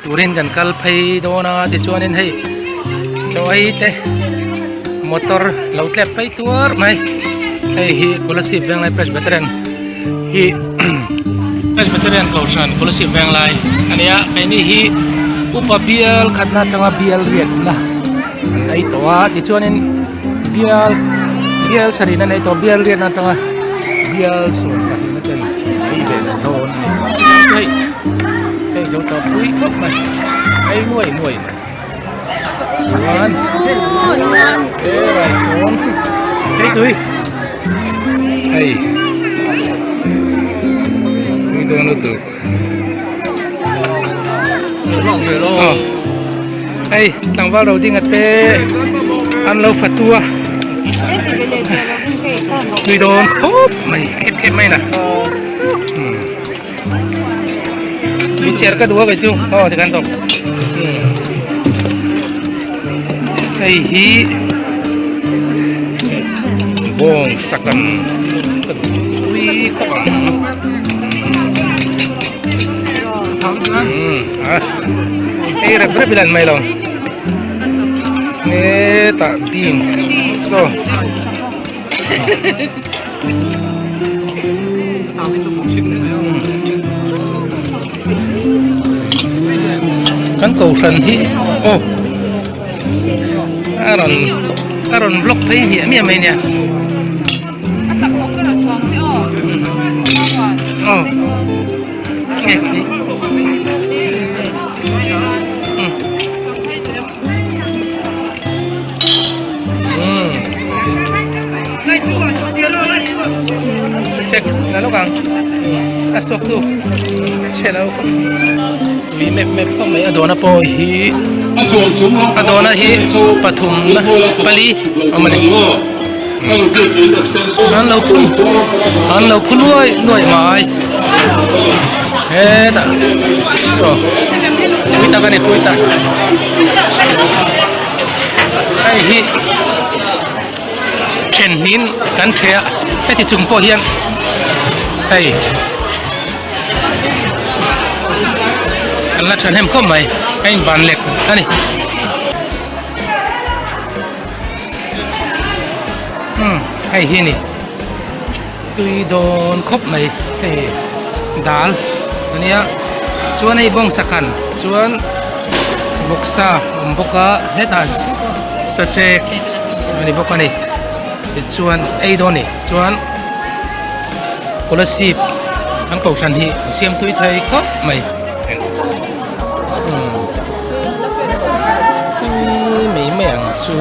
Turin kan kal phei dawn a tichuanin hei chaw ei te motor lo tlep phei tuar mai hei hi Kolasib Venglai Presbyterian hi Presbyterian Kohhran Kolasib Venglai a nia keini hi upa bial khatna atanga bial riatna an ei tawh a tichuanin bial bial sarihna an ei tawh a bial riatna atanga bial sawm pahnihna ten an ei ve leh dawn a ni hei hei zo tawh pui khawp mai ei nuai nuai mai chuan he sawm hei tui hei tui dawn lutuk. Hei tlangval ro ding ate an lo fatu a tui dawn khawp mai khep khep mai na tui cher ka duh a kei chu aw tikhan tawp hei hi bawng sakan tui khawp ang. Hei rep rep ilan mai lo hetah bean saw kan kohhran hi aw a rawn a rawn vlog phei hmiah hmiah mai nia. Check là lúc ang a suak tu che lo tui mep mep khawp mai a dawna pawh hi a dawna hi pathum na pali awm a ni. An lo phun an lo phu luai luai mai hetah saw pui tak a ni pui tak hei hi then hnin kan the a heti chung pawh hian hei an la thahnem khawp mai a inban lek a ni. Umm hei hi ni tui dawn khawp mai hei dal ania chuan hei bawng sakhan chuan vawksa a awm bawk a hetah sachek a ni bawk a ni tichuan ei dawn a ni chuan kolasib an kohhran hi a siam tui thei khawp mai. Tui mai mai ang chu.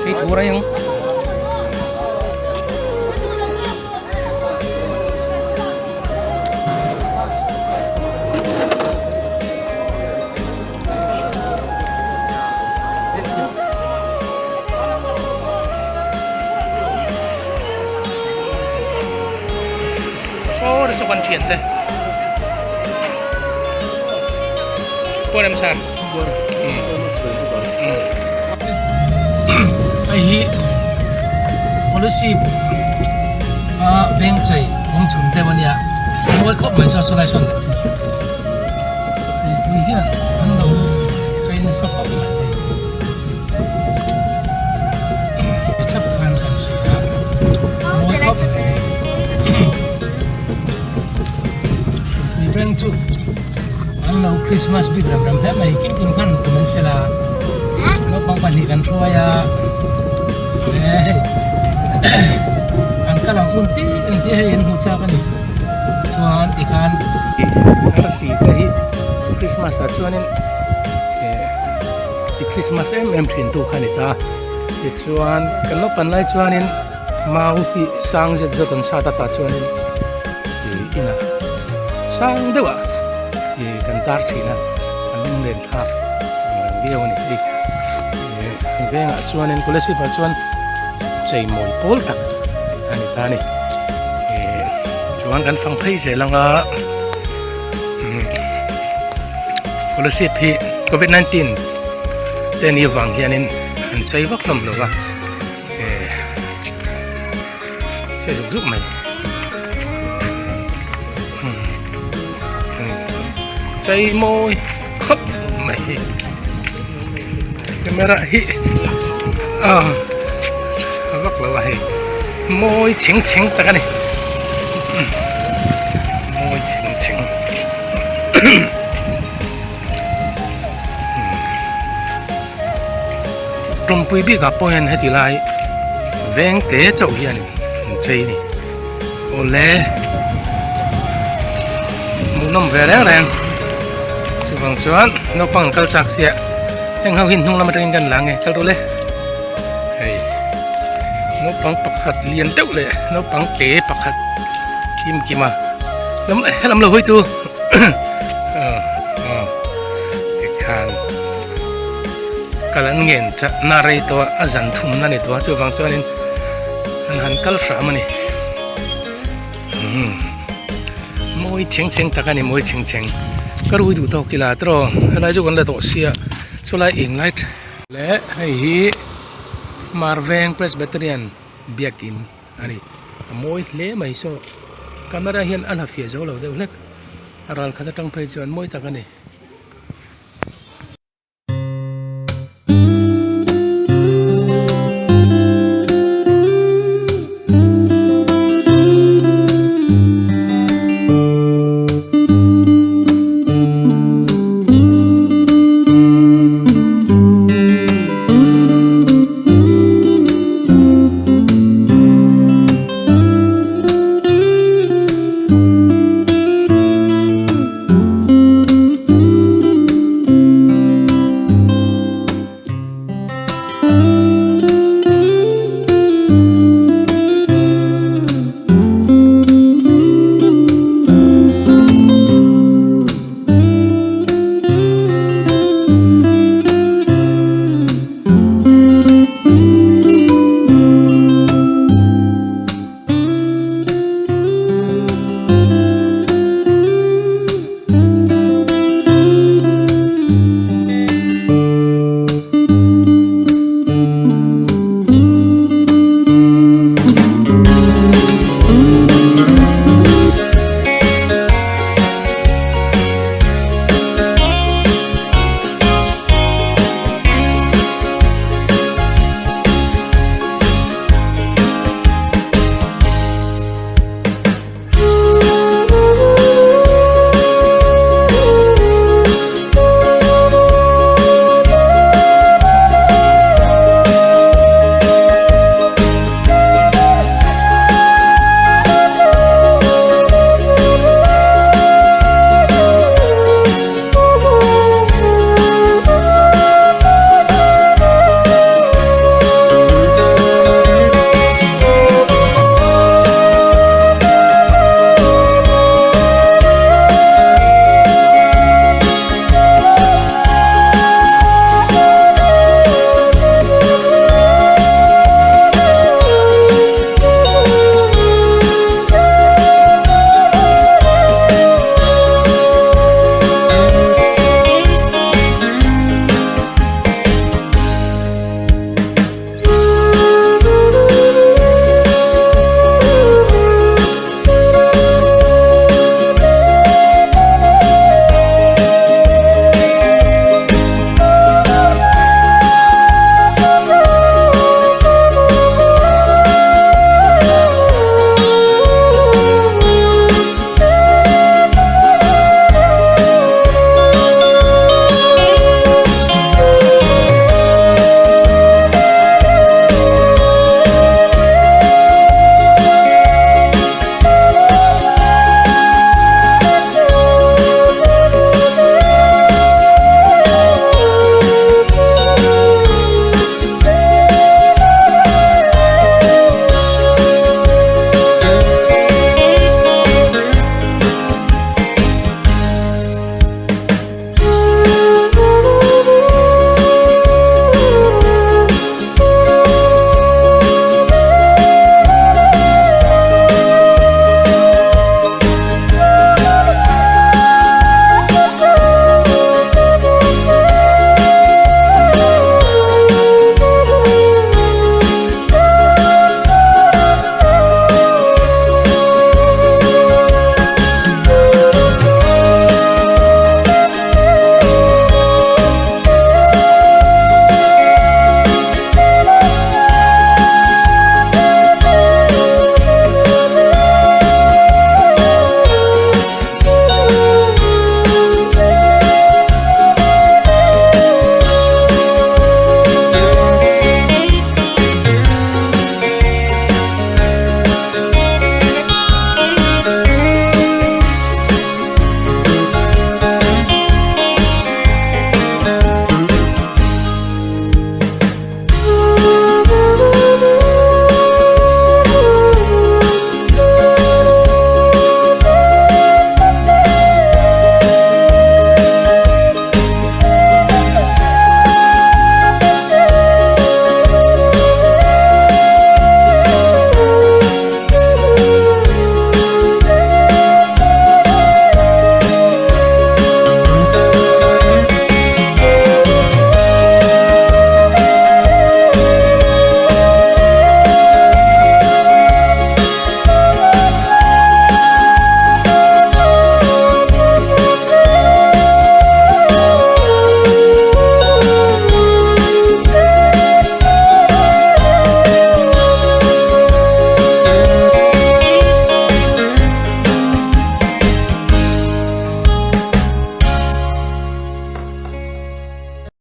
Thei tur a eng. Saw te saw kan thian te pawh rem sar hei hi policy a veng chei awm chhun deuh a nia mawi khawp mai saw saw lai sawn mipui hian an lo chei nasa khawp mai hei. Bank chu an lo Christmas bik rem rem hle mai kim kim khan kum an sel a naupang pahnih kan hruai a e hei an kal ang hun tih ang tih hei an hmu chak a ni chuan tikhan arsi te hi Christmas ah chuanin ti Christmas em em thin tu kha a ni ta tichuan kan naupang lai chuanin mau hi sang zet zet an sat a tah chuanin ih inah sang deuh ah ih kan. tar thin a a lunglen thlak ang reng viau a ni hei vengah chuanin Kolasib ah chuan chei mawi pawl tak a ni ta a ni chuan kan fang phei zel anga Kolasib hi covid 19 te ni avang hianin an chei vak hlawm lo va chei zuk zuk mai. Chei mawi khawp mai hi camera hi ah a vak lo a hei mawi chheng chheng tak a ni mawi chheng chheng tawmpui bikah pawh hian heti lai veng te chauh hian an chei a ni. Awle hmuhnawm ve reng reng chuvang chuan naupang an kal chak chiah heng ho hi hnung lam atangin kan la nge kal rawh le hei naupang pakhat lian deuh leh naupang te pakhat kim kim a lam helam lo hawi tu tikhan kal an ngen chat na rei tawh a a zan thumna ni tawh a chuvang chuanin An han kal hram a ni. Umm mawi chheng chheng tak a ni mawi chheng chheng. Ka rui duh tawk ila tiraw helai chu kan la tawh sia chulai eng lai leh hei hi Marveng Presbyterian biakin a ni a mawi hle mai saw camera hian a la fiah zo lo deuh hlek a ral khat atang phei chuan mawi tak a ni.